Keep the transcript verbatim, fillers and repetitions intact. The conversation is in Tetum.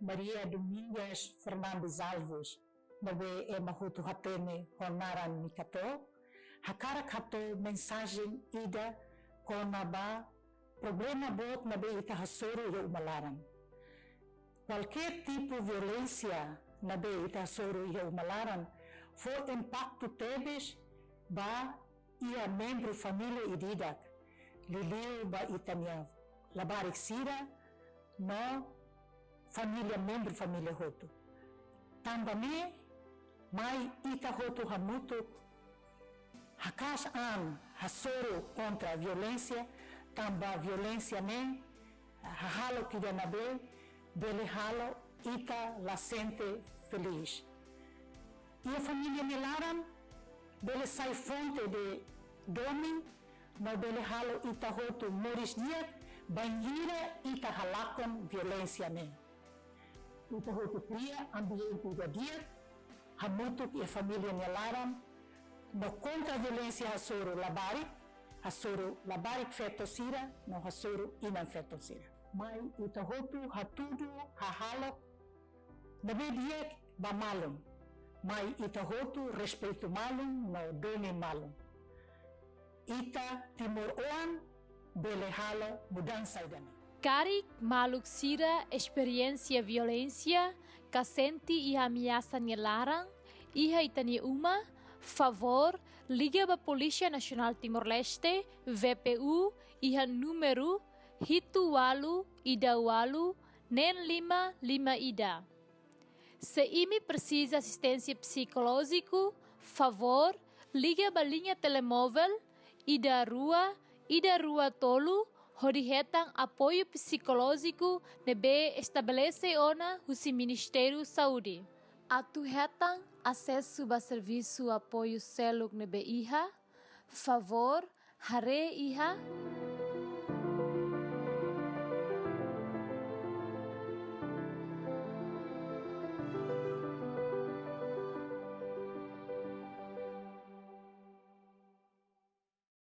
Maria Domingas Fernandes Alves, ne'ebé ema hotu hatene ho naran Mikato, hakarak hato'o mensajen ida kona-ba problema boot ne'ebé ita hasoru iha uma laran. Kualkér tipu violénsia ne'ebé ita hasoru iha uma laran fó impaktu tebes ba iha membru família ida-idak, liuliu ba ita-nia labarik sira no família, membru família hotu. Tanba ne'e, mai ita hotu hamutuk haka'as an hasoru kontra violénsia, tanba violénsia ne'e hahalok ida ne'ebé bele halo ita la sente felís. Iha família nia laran bele sai fonte de domin, no bele halo ita hotu moris di'ak bainhira ita halakon violénsia ne'e. Ita hotu kria ambiente ida di'ak hamutuk iha família nia laran, no kontra violénsia hasoru labarik, hasoru labarik feto sira, no hasoru inan feto sira. Mai ita hotu hatudu hahalok ne'ebé di'ak ba malu. Mai ita hotu respeitu malu no domin malu. Ita timoroan bele halo mudansa ida-ne'e. Karik maluk sira esperiénsia violénsia ka sente iha ameasa nia laran iha ita-nia uma, favór liga ba Polísia Nasionál Timor-Leste, V P U, iha númeru hitu ualu ida ualu neen lima lima ida. Se imi presiza asisténsia psikolójiku, favór liga ba liña telemóvel ida rua ida rua tolu hodi hetan apoiu psikolójiku ne'ebé estabelese ona husi Ministériu Saúde. Atu hetan asesu ba servisu apoiu seluk ne'ebé iha, favór haree iha